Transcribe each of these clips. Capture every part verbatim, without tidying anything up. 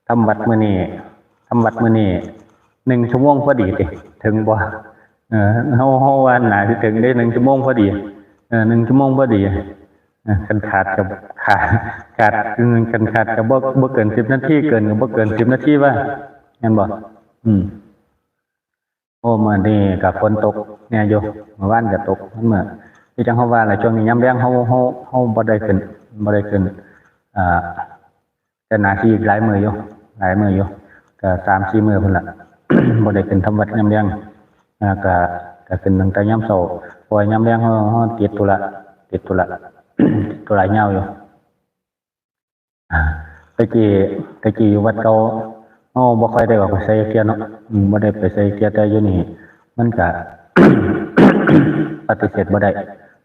ทำวัดมื้อนี้ ทำวัดมื้อนี้ หนึ่งชั่วโมงพอดีติ ถึงบ่ เออ เฮา เฮาว่าน่าสิถึงเด้ หนึ่งชั่วโมงพอดี เออ หนึ่งชั่วโมงพอดี เออ คันขาดก็ขาด ขาด คันขาดก็บ่ บ่เกินสิบนาที เกินก็บ่เกินสิบนาทีว่า แม่นบ่ อืม โอ้ มื้อนี้ก็ฝนตกแหน่อยู่ เมื่อวานก็ตก มันมื้อ คือจั่งเฮาว่าล่ะ ช่วงนี้ยามแลงเฮา เฮา เฮาบ่ได้ขึ้น บ่ได้ขึ้น อ่า แต่น่าสิอีกหลายมื้ออยู่ หลายมื้ออยู่ ก็สามสี่มื้อพุ้นล่ะ บ่ได้ขึ้นทำวัดยามแลง อ่า ก็ ก็ขึ้นตั้งแต่ยามเช้า เพราะว่ายามแลงเฮา เฮาติดธุระ ติดธุระ ติดธุระยาวอยู่ อ่า แต่กี้ แต่กี้อยู่วัดเก่า เฮาบ่ค่อยได้ออกไปไสจักเทื่อเนาะ อืม บ่ได้ไปไสจักเทื่อ แต่อยู่นี่ มันก็ ปฏิเสธบ่ได้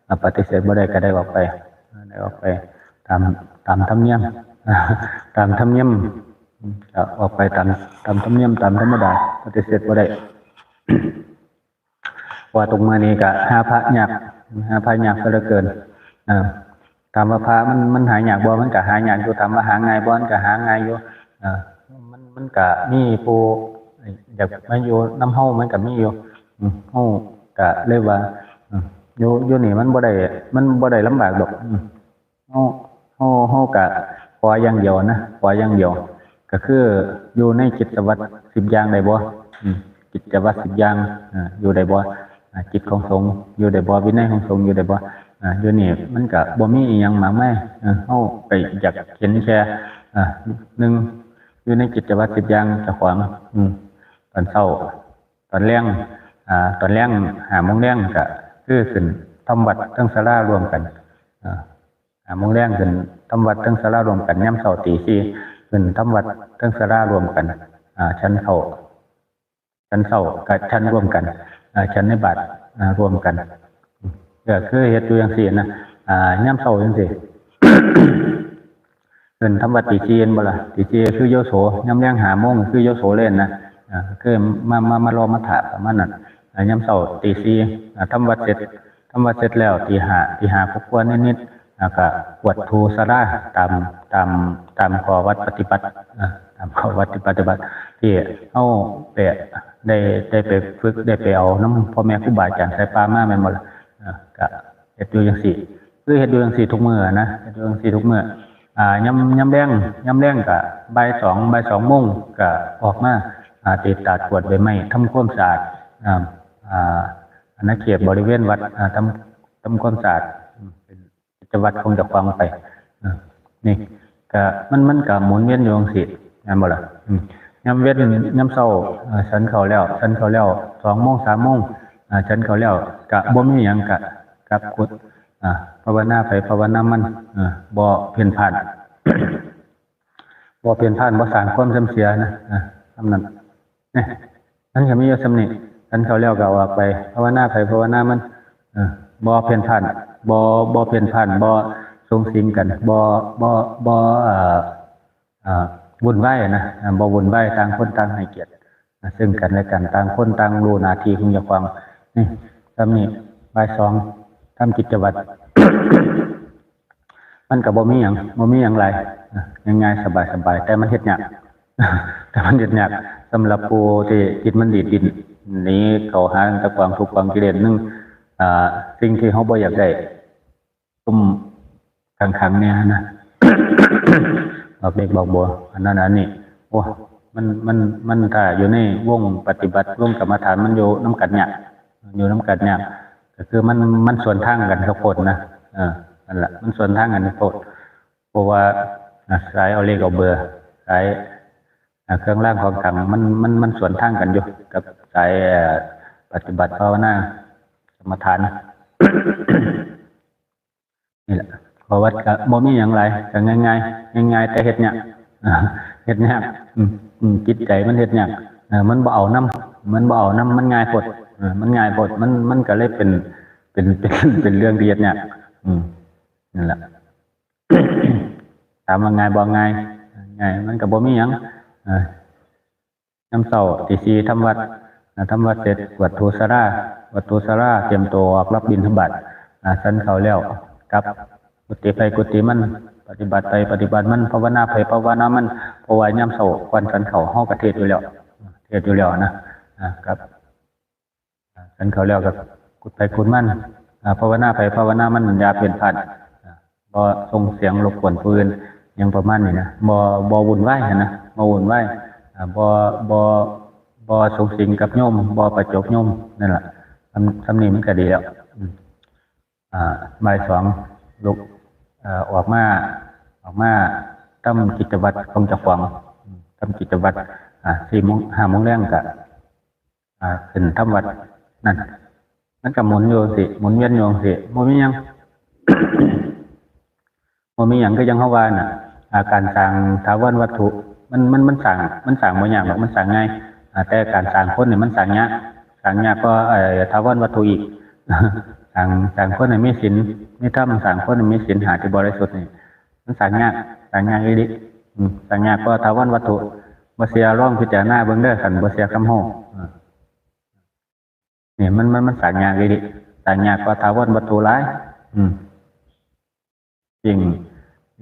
อ่า ปฏิเสธบ่ได้ ก็ได้ออกไป ได้ออกไปตาม ตามธรรมเนียม ตามธรรมเนียม ก็ออกไปตาม ตามธรรมเนียม ตามธรรมดา ปฏิเสธบ่ได้ ว่าทุกมื้อนี้ก็หาพระยาก หาพระยากซะเหลือเกิน อ่า ถามว่าพระมัน มันหายากบ่ มันก็หายากอยู่ ถามว่าหาง่ายบ่ มันก็หาง่ายอยู่ อ่า มัน มันก็มีผู้อยากมาอยู่นำเฮา มันก็มีอยู่ อืม เฮาก็เลยว่า อืม อยู่ อยู่นี่มันบ่ได้ มันบ่ได้ลำบากดอก อืม เฮา เฮา เฮาก็ขออย่างเดียวนะ ขออย่างเดียว ก็คืออยู่ในกิจวัตรสิบอย่างได้บ่ อืม กิจวัตรสิบอย่าง อ่า อยู่ได้บ่ อ่า กิจของสงฆ์อยู่ได้บ่ วินัยของสงฆ์อยู่ได้บ่ อ่า อยู่นี่มันก็บ่มีอิหยังมากมาย เออ เฮาก็อยากเห็นแค่ อ่า หนึ่ง อยู่ในกิจวัตรสิบอย่างเจ้าของ อืม ตอนเช้า ตอนแลง อ่า ตอนแลง ห้าโมงแลงก็คือขึ้นทำวัดเทิงศาลาร่วมกัน อ่า ห้าโมงแลงขึ้นทำวัดเทิงศาลาร่วมกัน ยามเช้าตีสี่ขึ้นทำวัดเทิงศาลาร่วมกัน อ่า ฉันข้าว ฉันข้าวกับฉันร่วมกัน อ่า ฉันในบาตร อ่า ร่วมกัน ก็คือเฮ็ดอยู่จั่งซี้นะ อ่า ยามเช้าจั่งซี้ ขึ้นทำวัดตีสี่แม่นบ่ล่ะ ตีสี่คือโยโส ยามแลงห้าโมงคือโยโสเลยนะ อ่า คือมา มา มารอมาถ่าประมาณนั้น อ่า ยามเช้าตีสี่ อ่า ทำวัดเสร็จ ทำวัดเสร็จแล้วตีห้า ตีห้ากว่านิดๆ แล้วก็กวาดถูศาลาตาม ตาม ตามข้อวัดปฏิบัติ อ่า ตามข้อวัดปฏิบัติ ที่เฮาไปได้ ได้ไปฝึก ได้ไปเอานำพ่อแม่ครูบาอาจารย์สายป่ามาแม่นบ่ล่ะ อ่า ก็เฮ็ดอยู่จั่งซี้ คือเฮ็ดอยู่จั่งซี้ทุกมื้อนะ เฮ็ดอยู่จั่งซี้ทุกมื้อ อ่า ยาม ยามแลง ยามแลงก็บ่ายสอง บ่ายสองโมงก็ออกมา อ่า ตีตาดกวาดใบไม้ ทำความสะอาด อ่า อ่า อาณาเขตบริเวณวัด อ่า ทำ ทำความสะอาด อืม เป็นกิจวัตรของเจ้าของไป อ่า นี่ก็มัน มันก็หมุนเวียนอยู่จั่งซี้ แม่นบ่ล่ะ อืม ยามเว็น ยามเช้า อ่า ฉันข้าวแล้ว ฉันข้าวแล้ว สองโมง สามโมง อ่า ฉันข้าวแล้ว ก็บ่มีหยัง ก็กลับกุฏิ อ่า ภาวนาไผภาวนามัน อ่า บ่เพ่นพ่าน บ่เพ่นพ่าน บ่สร้างความเสื่อมเสียนะ อ่า ส่ำนั้น เนี่ย มันก็มีอยู่ส่ำนี้ ฉันข้าวแล้วก็ออกไป ภาวนาไผภาวนามัน เออ บ่เพ่นพ่าน บ่ บ่เพ่นพ่าน บ่สุงสิงกัน บ่ บ่ บ่ เอ่อ เอ่อ วุ่นวายนะ อ่า บ่วุ่นวาย ต่างคนต่างให้เกียรติ อ่า ซึ่งกันและกัน ต่างคนต่างรู้หน้าที่ของเจ้าของ นี่ ส่ำนี้ บ่ายสอง ทำกิจวัตร มันก็บ่มีหยัง บ่มีหยังหลาย อ่ะ ง่ายๆ สบายๆ แต่มันเฮ็ดยาก แต่มันเฮ็ดยาก สำหรับผู้ที่จิตมันดีดดิ้น หนีเข้าหาแต่กองทุกข์กองกิเลส หนึ่ง อ่า สิ่งที่เฮาบ่อยากได้ ซุมขังๆ เนี่ยนะ บอกเด็กบอกบัว อันนั้นอันนี้ โอ้ มัน มัน มันถ้าอยู่ในวงปฏิบัติ วงกรรมฐาน มันอยู่นำกันยาก อยู่นำกันยาก ก็คือมัน มันสวนทางกันกับคนนะ เออ นั่นแหละ มันสวนทางกันกับคน เพราะว่า อ่ะ สายเอาเลขเอาเบอร์ สาย อ่ะ เครื่องรางของขลัง มัน มัน มันสวนทางกันอยู่ กับสาย เอ่อ ปฏิบัติภาวนา กรรมฐาน นี่แหละ ข้อวัดก็บ่มีหยังหลาย ก็ง่ายๆ ง่ายๆ แต่เฮ็ดยาก เฮ็ดยาก อืม อืม จิตใจมันเฮ็ดยาก เออ มันบ่เอานำ มันบ่เอานำ มันง่ายโพด เออ มันง่ายโพด มัน มันก็เลยเป็น เป็น เป็น เป็นเรื่องที่เฮ็ดยาก อืม นั่นแหละ ถามว่าง่ายบ่ ง่าย ง่าย มันก็บ่มีหยัง เออ ยามเช้าตีสี่ทำวัด อ่า ทำวัดเสร็จ กวาดถูศาลา กวาดถูศาลา เตรียมตัวออกรับบิณฑบาต อ่า ฉันข้าวแล้ว กลับกุฏิไผกุฏิมัน ปฏิบัติไปปฏิบัติมัน ภาวนาไปภาวนามัน เพราะว่ายามเช้าก่อนฉันข้าวเฮาก็เทศน์อยู่แล้ว เทศน์อยู่แล้วนะ อ่า ครับ อ่า ฉันข้าวแล้วก็กุดไปกุดมัน อ่า ภาวนาไปภาวนามัน อย่าเพี้ยนพลาด อ่า บ่ส่งเสียงรบกวนผู้อื่น หยังประมาณนี้นะ บ่ บ่วุ่นวายหั้นนะ บ่วุ่นวาย อ่า บ่ บ่ บ่สุงสิงกับโยม บ่ประจบโยม นั่นล่ะ ส่ำ ส่ำนี้มันก็ดีแล้ว อืม อ่า บ่ายสองลุก เอ่อ ออกมา ออกมาทำกิจวัตรของเจ้าของ อืม ทำกิจวัตร อ่า สี่โมง ห้าโมงแลงก็ อ่า ขึ้นทำวัตร นั่น มันก็หมุนอยู่จั่งซี้ หมุนเวียนอยู่จั่งซี้ บ่มีหยัง บ่มีหยัง คือจั่งเฮาว่าน่ะ อ่า การสร้างถาวรวัตถุ มัน มัน มันสร้าง มันสร้างบ่ยากดอก มันสร้างง่าย อ่า แต่การสร้างคนนี่มันสร้างยาก สร้างยากกว่า เอ่อ ถาวรวัตถุอีก สร้าง สร้างคนให้มีศีล มีธรรม สร้างคนให้มีศีลห้าที่บริสุทธิ์นี่ มันสร้างยาก สร้างยากอีหลี อืม สร้างยากกว่าถาวรวัตถุ บ่เชื่อลองพิจารณาเบิ่งเด้อ คันบ่เชื่อคำเฮา อ่า นี่มัน มัน มันสร้างยากอีหลี สร้างยากกว่าถาวรวัตถุหลาย อืม ยิ่ง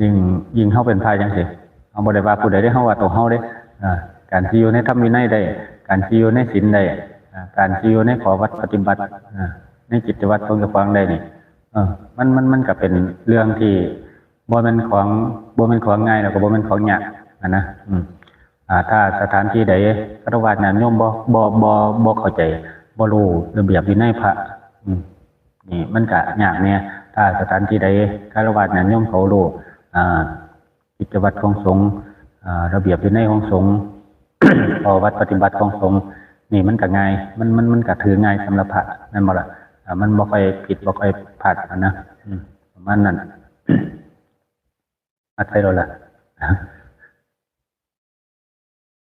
ยิ่ง ยิ่งเฮาเป็นพระจั่งซี้ เฮาบ่ได้ว่าผู้ใดเด้ เฮาว่าตัวเฮาเด้ อ่า การสิอยู่ในธรรมวินัยได้ การสิอยู่ในศีลได้ อ่า การสิอยู่ในข้อวัตรปฏิบัติ อ่า ในกิจวัตรของเจ้าของได้นี่ เออ มัน มัน มันก็เป็นเรื่องที่บ่แม่นของ บ่แม่นของง่าย แล้วก็บ่แม่นของยากหั้นนะ อืม อ่า ถ้าสถานที่ใดฆราวาสญาติโยมบ่ บ่ บ่ บ่เข้าใจ บ่รู้ระเบียบวินัยพระ อืม นี่มันก็ยากแหน่ ถ้าสถานที่ใดฆราวาสญาติโยมเขารู้ อ่า กิจวัตรของสงฆ์ อ่า ระเบียบวินัยของสงฆ์ ข้อวัตรปฏิบัติของสงฆ์ นี่มันก็ง่าย มัน มัน มันก็ถือง่ายสำหรับพระ แม่นบ่ล่ะ อ่า มันบ่ค่อยผิด บ่ค่อยพลาดหั้นนะ อืม ประมาณนั้น อัดใส่แล้วล่ะ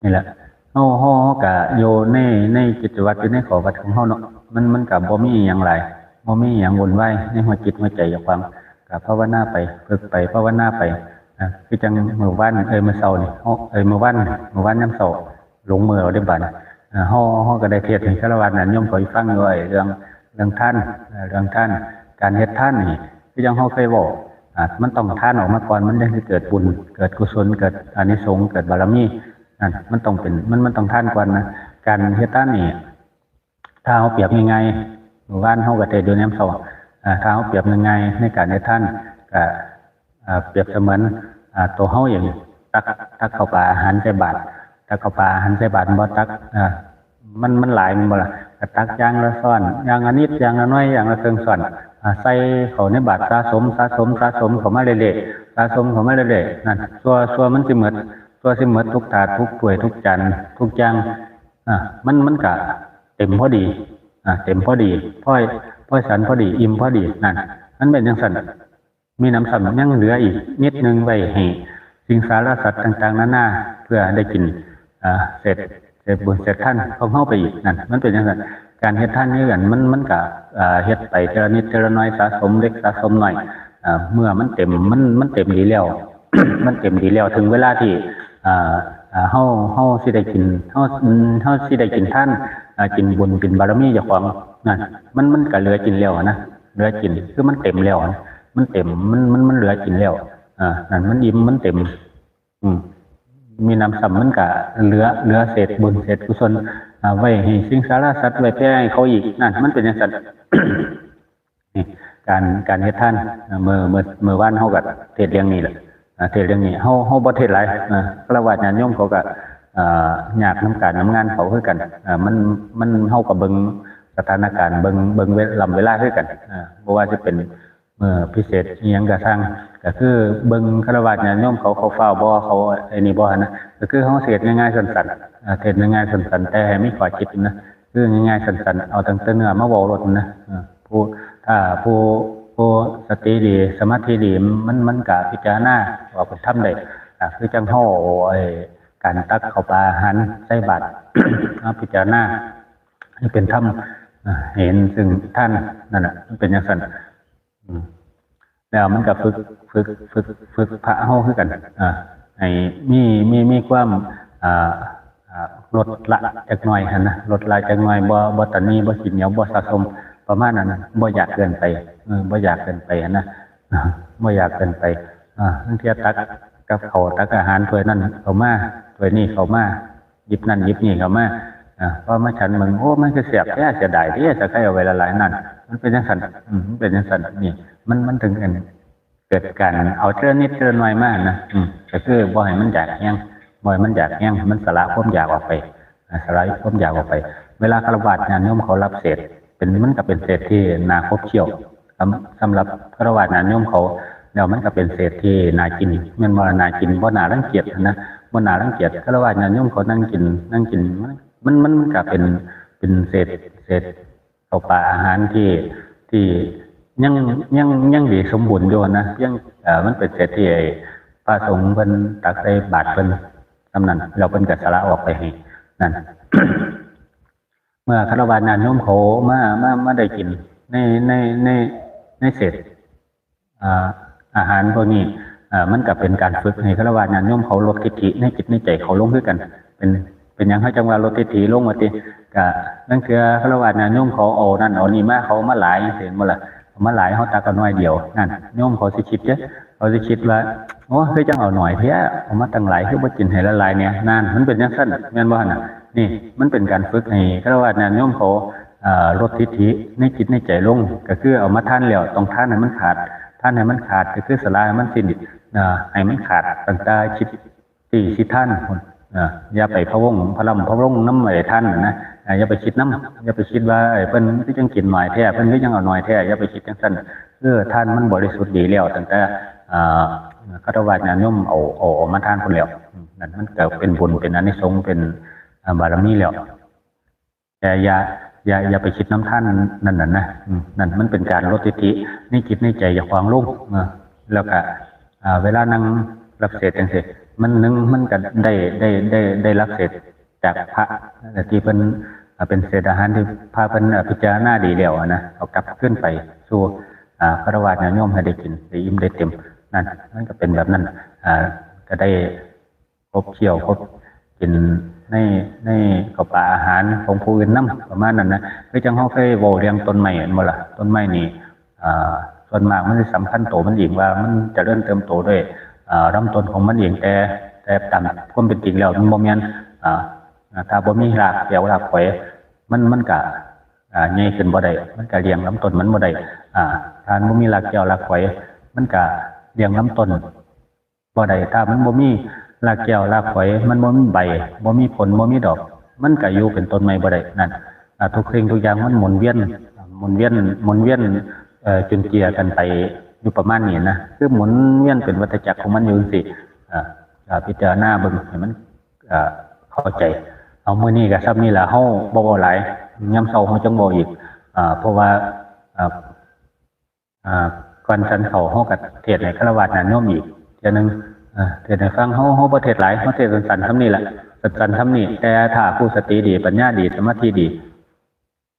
นี่แหละ เฮา เฮา เฮาก็อยู่ใน ในกิจวัตร อยู่ในข้อวัตรของเฮาเนาะ มัน มันก็บ่มีอิหยังหลาย บ่มีอิหยังวุ่นวายในหัวจิตหัวใจเจ้าของ ก็ภาวนาไป ฝึกไป ภาวนาไป อ่า คือจั่งมื้อวาน เอ้ย มื้อเช้านี่ เฮา เอ้ย มื้อวาน มื้อวานยามเช้า ลงมือเอาเด้บาดนี้ อ่า เฮา เฮาก็ได้เทศน์ให้ฆราวาสญาติโยมเขาฟังอยู่ ไอ้เรื่อง เรื่องทาน อ่า เรื่องทาน การเฮ็ดทานนี่ คือจั่งเฮาเคยเว้า อ่า มันต้องทานออกมาก่อน มันจั่งสิเกิดบุญ เกิดกุศล เกิดอานิสงส์ เกิดบารมี นั่น มันต้องเป็น มัน มันต้องทานก่อนนะ การเฮ็ดทานนี่ ถ้าเฮาเปรียบง่ายๆ มื้อวานเฮาก็เทศน์อยู่ยามเช้า อ่า ถ้าเฮาเปรียบง่ายๆ ในการเฮ็ดทาน ก็ อ่า เปรียบเสมือน อ่า ตัวเฮาเอง ตัก ตักข้าวปลาอาหารใส่บาตร ตักข้าวปลาอาหารใส่บาตร บ่ตัก อ่า มัน มันหลายแม่นบ่ล่ะ ก็ตักอย่างละซ้อน อย่างละนิด อย่างละหน่อย อย่างละเคิ่งซ้อน อ่า ใส่เข้าในบาตร สะสม สะสม สะสมเข้ามาเรื่อยๆ สะสมเข้ามาเรื่อยๆ นั่น ชั่ว ชั่วมันสิหมด ชั่วสิหมดทุกถาด ทุกถ้วย ทุกจาน ทุกอย่าง อ่า มัน มันก็เต็มพอดี อ่า เต็มพอดี พอ พอฉันพอดี อิ่มพอดี นั่น มันเป็นจั่งซั้น มีหนำซ้ำยังเหลืออีกนิดนึงไว้ให้สิงสารสัตว์ต่างๆ นานา เพื่อได้กิน อ่า เศษ เศษบุญเศษทานของเฮาไปอีก นั่น มันเป็นจั่งซั้น การเฮ็ดทานคือกัน มัน มันก็ อ่า เฮ็ดไปทีละนิดทีละหน่อย สะสมเล็กสะสมน้อย อ่า เมื่อมันเต็ม มัน มันเต็มดีแล้ว มันเต็มดีแล้ว ถึงเวลาที่ อ่า อ่า เฮา เฮาสิได้กิน เฮา อืม เฮาสิได้กินทาน อ่า กินบุญ กินบารมีเจ้าของ นั่น มัน มันก็เหลือกินแล้วนะ เหลือกิน คือมันเต็มแล้วนะ มันเต็ม มัน มัน มันเหลือกินแล้ว อ่า นั่น มันอิ่ม มันเต็ม อืม มีหนำซ้ำมันก็เหลือ เหลือเศษบุญ เศษกุศล อ่า ไว้ให้สิงสารสัตว์ ไว้แผ่ให้เขาอีก นั่น มันเป็นจั่งซั้น นี่ การ การเฮ็ดทาน อ่า มื้อ มื้อ มื้อวานเฮาก็เทศน์เรื่องนี้แหละ อ่า เทศน์เรื่องนี้ เฮา เฮาบ่เทศน์หลาย อ่า ฆราวาสญาติโยมเขาก็ อ่า ยากนำการนำงานเขาคือกัน อ่า มัน มัน เฮาก็เบิ่งสถานการณ์ เบิ่ง เบิ่งเวลา เวลาคือกัน อ่า บ่ว่าสิเป็นมื้อพิเศษอิหยังก็ซ่าง ก็คือเบิ่งฆราวาสญาติโยมเขา เขาฟ้าวบ่ เขาไอ้นี่บ่หั้นนะ ก็คือเฮาเทศน์ง่ายๆ สั้นๆ อ่า เทศน์ง่ายๆ สั้นๆ แต่ให้มีข้อคิดนะ คือง่ายๆ สั้นๆ เอาตั้งแต่เนื้อมาเว้าโลดนะ อ่า ผู้ ถ้าผู้ ผู้สติดี สมาธิดี มัน มันก็พิจารณาออกเป็นธรรมได้ อ่า คือจั่งเฮาเอาไอ้การตักข้าวปลาอาหารใส่บาตร มาพิจารณาให้เป็นธรรม อ่า เห็นซึ่งทาน นั่นน่ะ มันเป็นจั่งซั้น อืม แล้วมันก็ฝึก ฝึก ฝึก ฝึกพระเฮาคือกัน อ่า ให้มี มี มีความ อ่า อ่า ลดละจักหน่อยหั้นนะ ลดละจักหน่อย บ่ บ่ตระหนี่ บ่ขี้เหนียว บ่สะสม ประมาณนั้นนะ บ่อยากเกินไป เออ บ่อยากเกินไปหั้นนะ บ่อยากเกินไป อ่า ลางเทื่อตักกับข้าว ตักอาหารถ้วยนั้นเข้ามา ถ้วยนี้เข้ามา หยิบนั่นหยิบนี่เข้ามา อ่า พอมาฉันเบิ่ง โอ้ มันคือแซ่บแท้ เสียดายเด้ ถ้าใครเอาไว้หลายๆ นั่น มันเป็นจังซั่น อืม มันเป็นจังซั่น นี่ มัน มันถึงกัน เกิดการเอาเทื่อนิดเทื่อน้อยมานะ อืม ก็คือบ่ให้มันอยากแฮง บ่ให้มันอยากแฮง มันสละความอยากออกไป อ่า สละความอยากออกไป เวลาฆราวาสญาติโยมเขารับเศษ เป็น มันก็เป็นเศษที่น่าขบเคี้ยว สำ สำหรับฆราวาสญาติโยมเขา แล้วมันก็เป็นเศษที่น่ากิน แม่นบ่ล่ะ น่ากิน บ่น่ารังเกียจนะ บ่น่ารังเกียจ ฆราวาสญาติโยมเขานั่งกิน นั่งกิน มัน มัน มันก็เป็น เป็นเศษ เศษข้าวปลาอาหารที่ ที่ยัง ยัง ยังดีสมบูรณ์อยู่นะ ยัง เอ่อ มันเป็นเศษที่ไอ้พระสงฆ์เพิ่นตักใส่บาตรเพิ่นส่ำนั้น แล้วเพิ่นก็สละออกไปให้ นั่น เมื่อฆราวาสญาติโยมเขามา มา มาได้กินใน ใน ใน ในเศษ อ่า อาหารพวกนี้ อ่า มันก็เป็นการฝึกให้ฆราวาสญาติโยมเขาลดทิฐิในจิตในใจเขาลงคือกัน เป็น เป็นหยังเขาจังว่าลดทิฐิลงว่าติ ก็ลางเทื่อฆราวาสญาติโยมเขาเอานั่นเอานี่มา เขาเอามาหลายจังซี้บ่ล่ะ เอามาหลาย เขาตักเอาน้อยเดียว นั่น โยมเขาสิคิดเด้ เขาสิคิดว่า โอ้ คือจังเอาน้อยแท้ เอามาตั้งหลาย คือบ่กินให้หลายๆ เนี่ย นั่น มันเป็นจังซั่น แม่นบ่หั่นน่ะ นี่ มันเป็นการฝึกให้ฆราวาสญาติโยมเขา เอ่อ ลดทิฐิในจิตในใจลง ก็คือเอามาทานแล้ว ต้องทานให้มันขาด ทานให้มันขาด ก็คือสละให้มันสิ้น เอ่อ ให้มันขาดตั้งแต่คิดตี้คิดทานพุ้น เอ่อ อย่าไปพะวงพะล่ำพะวงนำไอ้ทานน่ะนะ อ่า อย่าไปคิดนำ อย่าไปคิดว่า เอ้ย เพิ่นคือจังกินน้อยแท้ เพิ่นคือจังเอาน้อยแท้ อย่าไปคิดจังซั่น คือทานมันบริสุทธิ์ดีแล้ว ตั้งแต่ อ่า ฆราวาสญาติโยมเอา เอา เอามาทานพุ้นแล้ว อืม นั่นมันก็เป็นบุญ เป็นอานิสงส์ เป็น อ่า บารมีแล้ว แต่อย่า อย่า อย่าไปคิดนำทานนั่นน่ะนะ อืม นั่นมันเป็นการลดทิฐิในจิตในใจเจ้าของลง เออ แล้วก็ อ่า เวลานั่งรับเศษจังซี้ มันหนึ่ง มันก็ได้ ได้ ได้ ได้รับเศษจากพระที่เพิ่น อ่า เป็นเศษอาหารที่พระเพิ่น อ่า พิจารณาดีแล้วอะนะ เอากลับคืนไปสู่ อ่า ฆราวาสญาติโยมให้ได้กิน ได้อิ่มได้เต็ม นั่น มันก็เป็นแบบนั้น อ่า ก็ได้ ขบเคี้ยวขบกินใน ในข้าวปลาอาหารของผู้อื่นนำ ประมาณนั้นนะ คือจั่งเฮาเคยเว้าเรื่องต้นไม้แม่นบ่ล่ะ ต้นไม้นี่ อ่า ส่วนมากมันสิสำคัญโตมันเองว่ามันเจริญเติบโตด้วย อ่า ลำต้นของมันเอง แต่ แต่ตามความเป็นจริงแล้วมันบ่แม่น อ่า ถ้าบ่มีรากแก้วรากขอย มัน มันก็ อ่า ใหญ่ขึ้นบ่ได้ มันก็เลี้ยงลำต้นมันบ่ได้ อ่า ถ้ามันบ่มีรากแก้วรากขอย มันก็เลี้ยงลำต้น บ่ได้ ถ้ามันบ่มีรากแก้วรากขอย มันบ่มีใบ บ่มีผล บ่มีดอก มันก็อยู่เป็นต้นไม้บ่ได้ นั่น อ่า ทุกสิ่งทุกอย่างมันหมุนเวียน หมุนเวียน หมุนเวียน เอ่อ จุนเจือกันไปอยู่ประมาณนี้นะ คือหมุนเวียนเป็นวัฏจักรของมันอยู่จั่งซี้ อ่า อ่า พิจารณาเบิ่งให้มัน อ่า เข้าใจ เอา มื้อนี้ก็ส่ำนี้ล่ะ เฮาบ่เว้าหลาย ยามเช้าเฮาจั่งเว้าอีก อ่า เพราะว่า อ่า อ่า ก่อนฉันข้าวเฮาก็เทศน์ให้ฆราวาสญาติโยมอีกเทื่อหนึ่ง อ่า เทศน์ให้ฟัง เฮา เฮาบ่เทศน์หลาย เฮาเทศน์สั้นๆ ส่ำนี้ล่ะ สั้นๆ ส่ำนี้ แต่ถ้าผู้สติดี ปัญญาดี สมาธิดี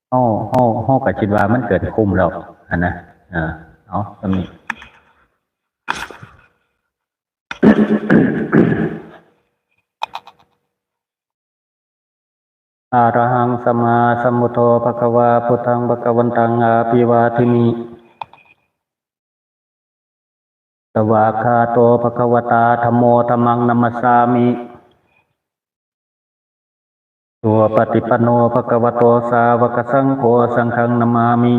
เฮา เฮา เฮาก็คิดว่ามันเกินคุ้มแล้วหั่นนะ อ่า เอา ส่ำนี้ อะระหังสัมมาสัมพุทโธภะคะวา พุทธังภะคะวันตัง อะภิวาเทมิ สวากขาโตภะคะวะตา ธัมโม ธัมมัง นะมัสสามิ สุปฏิปันโนภะคะวะโต สาวกสังโฆ สังฆัง นะมามิ